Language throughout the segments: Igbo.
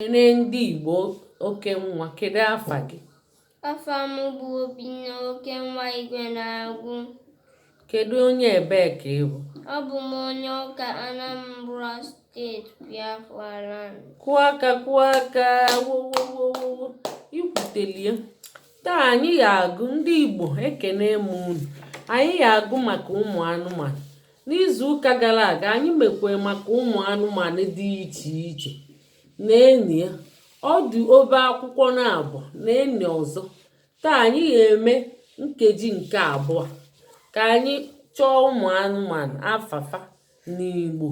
Kene ndị Igbo. Oke nwa, kedu afa gị? Afa m bụ Obinna Okenwa Igwe na-agụ. Kedu onye ebee ka ị bụ? Abụ m onye Ọka, Anambra Steeti, Biafra land. Kụọ aka, kụọ aka, wowowowo, ikwutelie. Taa anyị ga-agụ. Ndị Igbo, ekene m unu. Anyị ga-agụ maka ụmụ anụmanụ. N'izu ụka gara aga, anyị mekwe maka ụmụ anụmanụ dị iche iche. Na-eni ya, ọ dị obe akwụkwọ na-abụ na-eni ọzọ. Taa anyị ga-eme nkeji nke abụọ, ka anyị chọọ ụmụ anụmanụ afafa n'Igbo.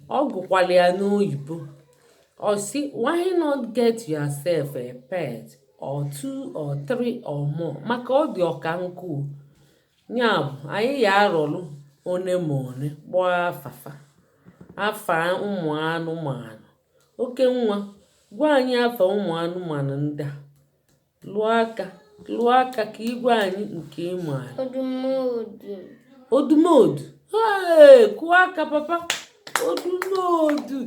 Ọ gụkwara ya n'oyibo. Ọ sị, "Why not get yourself a pet or two or three or more?" Maka ọ dị ọka nkụ ya bụ anyị ya arọlụ one ma one kpọọ afafa, afa ụmụ anụmanụ. Oke nwa, gwa anyị afa ụmụ anụmanụ ndị a. Lụọ aka, lụọ aka ka ị gwa anyị nke ị maara. Odumodu. Odumodu! Hey, kụọ aka, papa. Odumodu,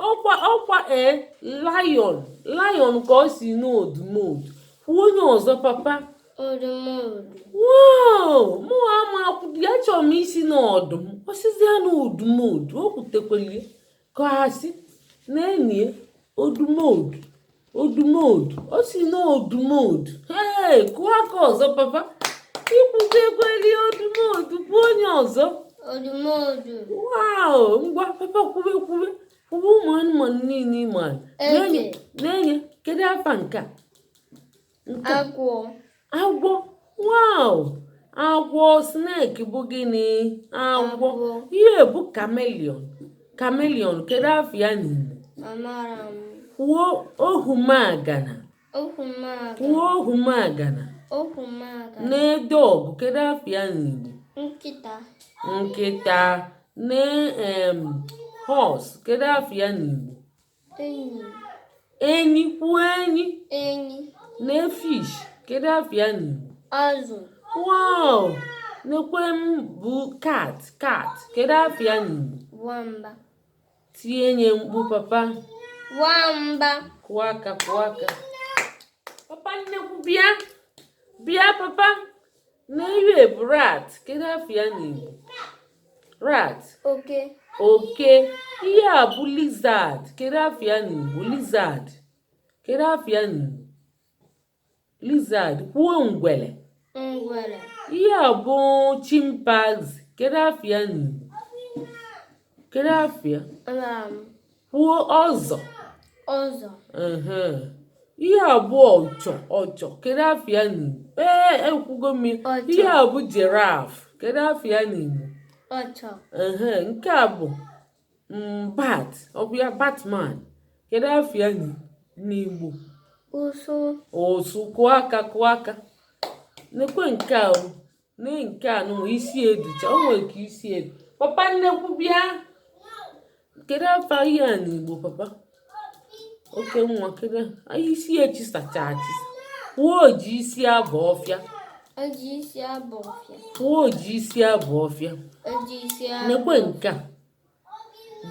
ọkwa ọkwa ee, lion, lion ka ọ si n'odumodu. Kwuo onye ọzọ, papa. Odumodu. Wow, mụ ama akwụkwọ ya. Chọrọ m isi n'ọdụm, osizi ya na odumodu. O kwutekwelie ka asị na-enyi odumodu. Odumodu, o si n'odumodu. Hey, kụọ aka ọzọ, papa. Ikwutekweli odumodu. Kwuo onye ọzọ. Odumodu. Wow, ngwa papa, kwube, kwube, kwube ụmụ anụmanụ niile ị maara. Eze. Na-enye, kedu afa nke a? Nke a? Agwọ. Agwọ! Wow, agwọ. Snake bụ gịnị? Agwọ. Agwọ. Ihe bụ chameleon. Chameleon, kedu afa ya n'Igbo? Amara m. Kwuo ohumagana. Okwumaga. Kwuo ohumagana. Okwumaga. Na dog, kedu afa ya n'Igbo? Nkịta. Nkịta. Na horse, kedu afa ya n'Igbo? Enyi. Enyi. Kwuo enyi. Enyi. Na fish, kedu afa ya n'Igbo? Azụ. Wow, nekwe m bụ cat. Cat, kedu afa ya n'Igbo? Nwamba. Tie nye mkpu, papa. Nwamba. Kụọ aka, kụọ aka. Papa nnekwu, bịa, bịa papa. Na ihe bụ rat, kedu afa ya n'Igbo? Rat. Oke. Oke. Ihe a bụ lizard, kedu afa ya n'Igbo? Lizard, kedu afa ya n'Igbo? Lizard. Kwuo ngwele. Ngwere. Ihe a bụ chimpanzee, kedu afa ya n'Igbo? Kedu afa ya? Amara m. Kwuo ọzọ. Ọzọ. Ehe. Ihe a bụ ọchọ. Ọchọ, kedu afa ya n'Igbo? Ee, ekwugo m ya. Ọchọ. Ihe a bụ giraffe, kedu afa ya n'Igbo? Ọchọ. Ehe, nke a bụ bat. Ọ bụ ya batman, kedu afa ya n'Igbo? Ụsụ. Ụsụ. Kụọ aka, kụọ aka. Nekwe nke a o ne nke a nụnwa isi educha o nwere ka isi edu. Papa nnekwu, bịa. Kedu afa ihe a n'Igbo, papa? Oke nwa, kedu isi echisacha achisa? Kwuo oji isi abụ ọfịa. Oji isi abụ ọfịa. Kwuo oji isi abụ ọfịa. Oji isi abụ. Nekwe nke a,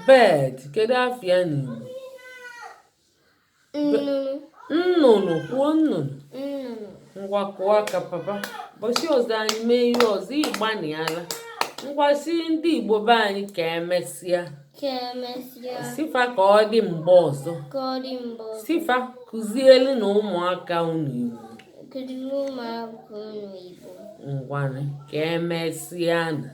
bird, kedu afa ya n'Igbo? Nnụnụ. Nnụnụ. Kwuo nnụnụ. Nnụnụ. Ngwa, kụọ aka, papa. Ụbọchị ọzọ anyị mee ihe ọzọ. Ịgbanịala. Ngwa, si ndị Igbo be anyị ka emesịa. Ka emesịa. Sifa ka ọ dị mgbe ọzọ. Ka ọ dị mgbe ọzọ. Sifa kụzielu na ụmụaka unu Igbo. Kụziri ụmụaka unu Igbo. Ngwanụ, ka emesịa nụ.